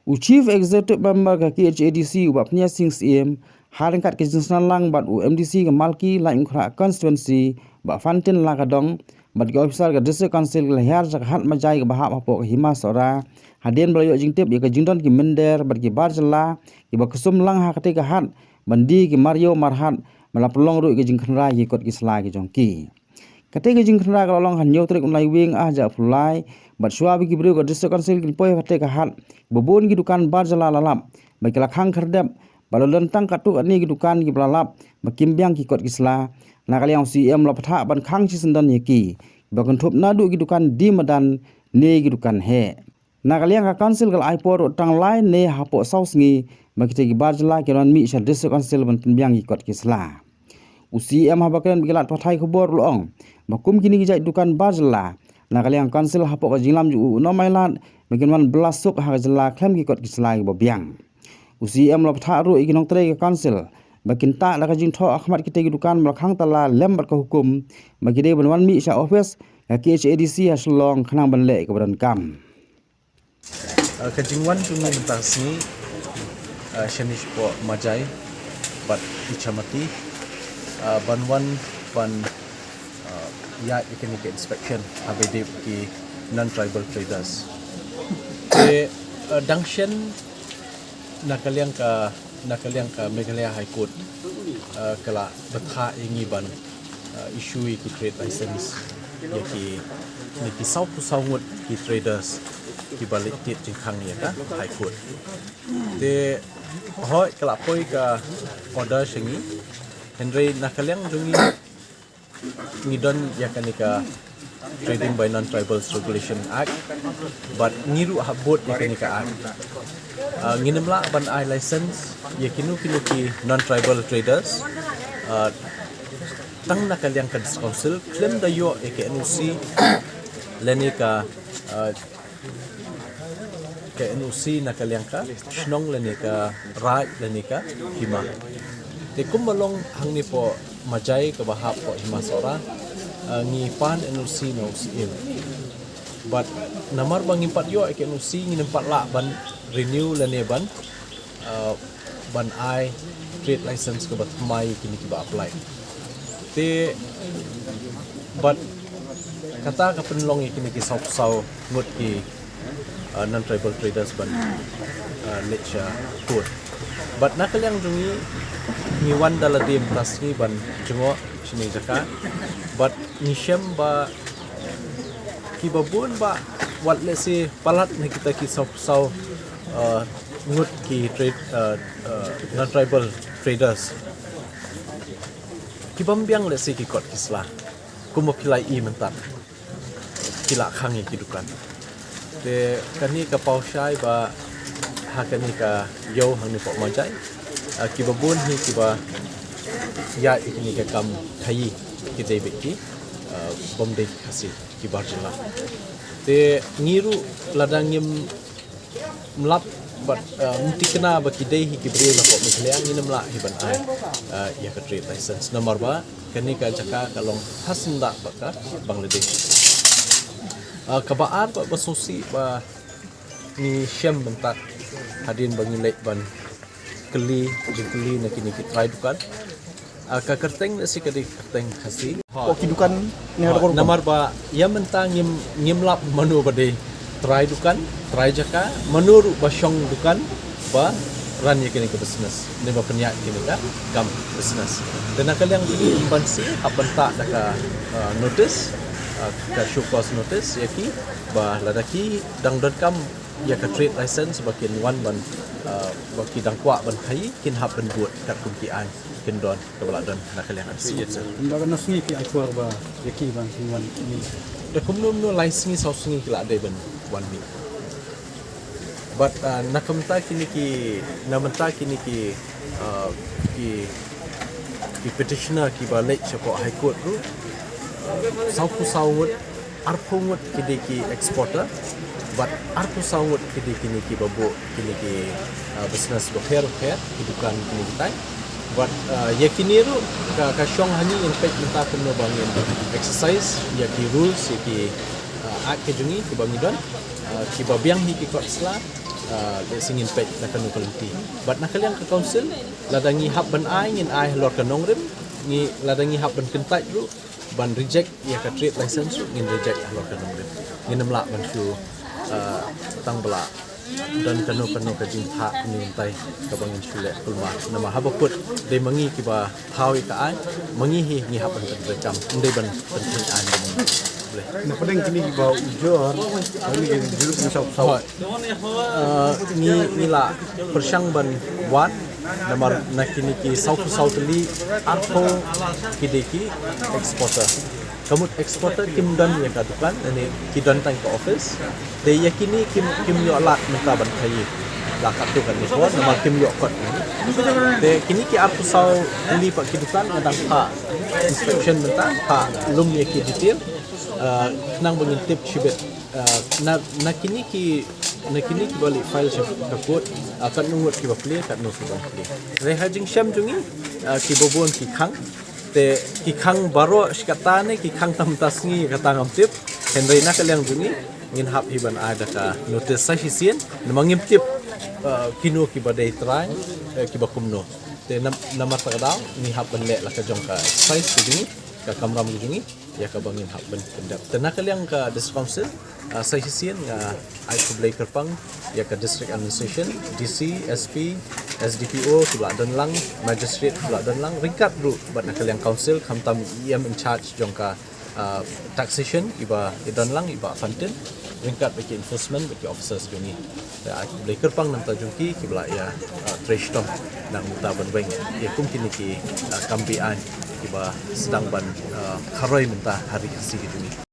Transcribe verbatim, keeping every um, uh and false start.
U Chief Executive Member ka K H A D C, u Bah Pnia Singh Syiem, ha ryngkat ka jingsnam lang bad u M D C ka Malki Laitumkhrah Constituency, Bah Fantin Lakadong, bad ki officer ka District Council ki la hiar sha ka hat Majai kaba hap hapoh ka Hima Sohra, hadien ba la ïoh jingtip ïa ka jingdon ki mynder bad ki bar jylla kiba ksum lang ha katei ka hat ban die ki mariew marhat, ba la pynlong ruh ïa ka jingkhynra ïa ki kot ki sla ki jong ki. Katei ka jingkhynra ka la long ha hynñiew tarik u Naiwieng ar hajar arphew lai, bad shuwa ba ki briew ka District Council kin poi ha katei ka hat, ba bun ki dukan bar jylla la lap ba ki la khang khyrdep, bad la don tang katto katne ki dukan kiba la lap ba kim biang ki kot ki sla. Na ka liang u C E M u la pyrta ban khang shisyndon ïa ki, ba kynthup naduh ki dukan die madan ne ki dukan heh. Na ka liang ka Council ka la ai por ruh tang lai ne hapoh saw sngi ba kitei ki bar jylla kin wan mih sha District Council ban pynbiang ki kot ki sla. U C E M haba kren bad ki lad pathai khubor u la ong ba kum kine ki jait dukan bar jylla, na ka liang ka Council hapoh ka jinglam jong u u nym ailad ba kin wan bylla suk ha ka jylla khlem ki kot ki sla kiba biang. U C E M u la pyrta ruh ïa ki nongtrei ka Council ba kin tah da ka jingthoh ha khmat kitei ki dukan ba la khang tala lem bad ka hukum, ba ki dei ban wan mih sha office ka K H A D C ha Shillong khnang ban leh ïa kaba donkam. Ah, ka jingwan jong ngi mynta ka sngi, ah, shane shapoh Majai bad Ichamati, ah, ban wan ban, ah, ïaid ïa kane ka inspection haba ïadei bad ki non-tribal traders. Te, ah, dang shen na ka liang ka, na ka liang ka Meghalaya High Court, ah, ka la bthah ïa ngi ban, ah, issue ïa ki trade license ïa ki, ïa ki saw phew saw ngut ki traders kiba leit tied jingkhang ïa ka High Court. Te hooid ka la poi ka order sha ngi, hynrei na ka liang jong ngi ngi don ïa kane ka Trading by Non-Tribals Regulation Act, bad ngi ruh hap bud ïa kane ka act. Ah, ngin ym lah ban ai license ïa kino kino ki non-tribal traders, ah, tang na ka liang ka District Council khlem da ïoh ïa ka N O C lane ka, ah, ka N O C na ka liang ka shnong lane ka raid lane ka hima. Te kumba long hangne hapoh Majai kaba hap hapoh Hima Sohra, ah, ngi pan N O C na u C M. Bad namar ba ngim pat ïoh ïa ka N O C, ngin ym pat lah ban renew lane ban, ah, ban ai trade license kaba thymmai ïa kine kiba apply. Te bad kata ka pynlong ïa kine ki saw phew saw ngut ki, ah, non-tribal traders ban, ah, leit sha court. Bad na ka liang jong ngi, ngi wan da lade mynta ka sngi ban jngoh shane jaka. Bad ngi shem ba kiba bun ba wat lehse palat na kita ki saw phew saw, ah, ngut ki trade, ah, ah, non-tribal traders ki bym biang lehse ki kot ki sla, kumba phi la ïohi mynta, ki la khang ïa ki dukan. Te kane ka paw shai ba ha kane ka ïew hangne hapoh Majai, ah, kiba bun hi kiba ïaid ïa kane ka kam khaïi ki dei beit ki, ah, bym dei ki Khasi, ki bar jylla. Te ngi ruh lada ngim lap bad, ah, ngim tikna ba ki dei hi ki briew na hapoh Meghalaya, ngin ym lah hi ban ai, ah, ïa ka trade license. Namar ba kane ka jaka ka long ha syndah bad ka Bangladesh. Ah, kaba ar bad ba sngewsih ba ngi shem mynta hadien ba ngi leit ban kylli, jingkylli na kine ki trai dukan. Ah, ka kyrteng lehse ka dei kyrteng Khasi. Oh, ki dukan ne ha, oh, ka rukom. Namar ba ïa mynta ngim, ngim lap mano ba dei trai dukan, trai jaka, mano ruh ba shong dukan ba ran ïa kane ka business ne ba pynïaid kane ka kam business. Te na ka liang jong ngi, ym ban sngewsih, hap ban tah da ka, ah, notice, ah, ka show cause notice ïa ki, ba lada ki dang donkam ïa ka trade license ba kin wan ban, ah, ba ki dang kwah ban khaïi, kin hap ban bud katkum ki aiñ, kin don kaba la don na ka liang ka sien. Ynda katno sngi ki ai por ba ïa ki ban kin wan mih? Da kumno kumno lai sngi saw sngi ki la dei ban wan mih. Bad, ah, na ka mynta kine ki, na mynta kine ki, ah, ki, ki petitioner kiba leit shapoh High Court ruh, ah, saw phew saw ngut, arphew ngut ki dei ki exporter, bad arphew saw ngut ki dei kine kiba buh kine ki, ah, business bapher bapher, ki dukan kine kitai. Bad, ah, ïa kine ruh ka, ka shong ha ngi ngin peit mynta kumno ba ngin exercise ïa ki rules, ïa ki, ah, act ki jong ngi kiba ngi don, ah, kiba biang hi ki kot sla, Uh, lehse ngin peit na kano ka lynti. Bad na ka liang ka council, lada ngi hap ban ai, ngin ai halor ka nongrim. Ngi, lada ngi hap ban kyntait ruh, ban reject ïa ka trade license ruh, ngin reject halor ka nongrim. Ngin ym lah ban shu, uh, tang ba la don kano kano ka jingthoh, ngin tai kaba ngin shu leh kulmar. Namar haba kut dei ma ngi kiba thaw ïa ka aiñ, ma ngi hi ngi hap ban pynjam, ym dei ban pynthik aiñ ba ngi. Boleh. Na pdeng kine kiba ujor, kine ki jurip ni sop sop. Hooid. Uh, ngi, ngi la pyrshang ban wad, namar na kine ki saw phew saw tylli, arphew ki dei ki exporter. Ka mut exporter kim don ïa ka dukan, ne ki don tang ka office. Te ïa kine kim, kim ïoh lad mynta ban khaïi. La katto katne por, namar kim ïoh kot. Te kine ki arphew saw tylli pat ki dukan, nga dang phah inspection mynta, phah lum ïa ki detail. Uh, khnang ba ngin tip shibit. Uh, na, na kine ki, na kine kiba leit file sha ka court, uh, katno ngut kiba plie, katno kiba plie. Hynrei ha jingshem jong ngi, uh, kiba bun ki khang. Te ki khang baroh shi katta ne ki khang tam mynta sngi, kata ngam tip. Hynrei na ka liang jong ngi, ngin hap hi ban ai da ka notice sa shisien, namar ngim tip, uh, kino kiba dei trai, uh, kiba kumno. Te nam-, namar kata ka daw, ngi hap ban leh la ka jong ka exercise ka jong ngi, ka kamram ka jong ngi, ïa kaba ngin hap ban pyndep. Te na ka liang ka District Council, uh, sa shisien nga ai khublei kyrpang ïa ka District Administration, D C, S P, S D P O, kiba la don lang, Magistrate kiba la don lang, ryngkat ruh bad na ka liang Council, khamtam ïa i M in charge jong ka, uh, taxation, iba i don lang, i Bah Fantin, ryngkat bad ki enforcement, bad ki officers jong ngi. Te ai khublei kyrpang na ka bynta jong ki, kiba la ïa, uh, trei shitom na ka bynta ban weng ïa kum kine ki, uh, kam beaiñ, kiba sdang ban, uh, kharoi mynta ha ri Khasi ka jong ngi.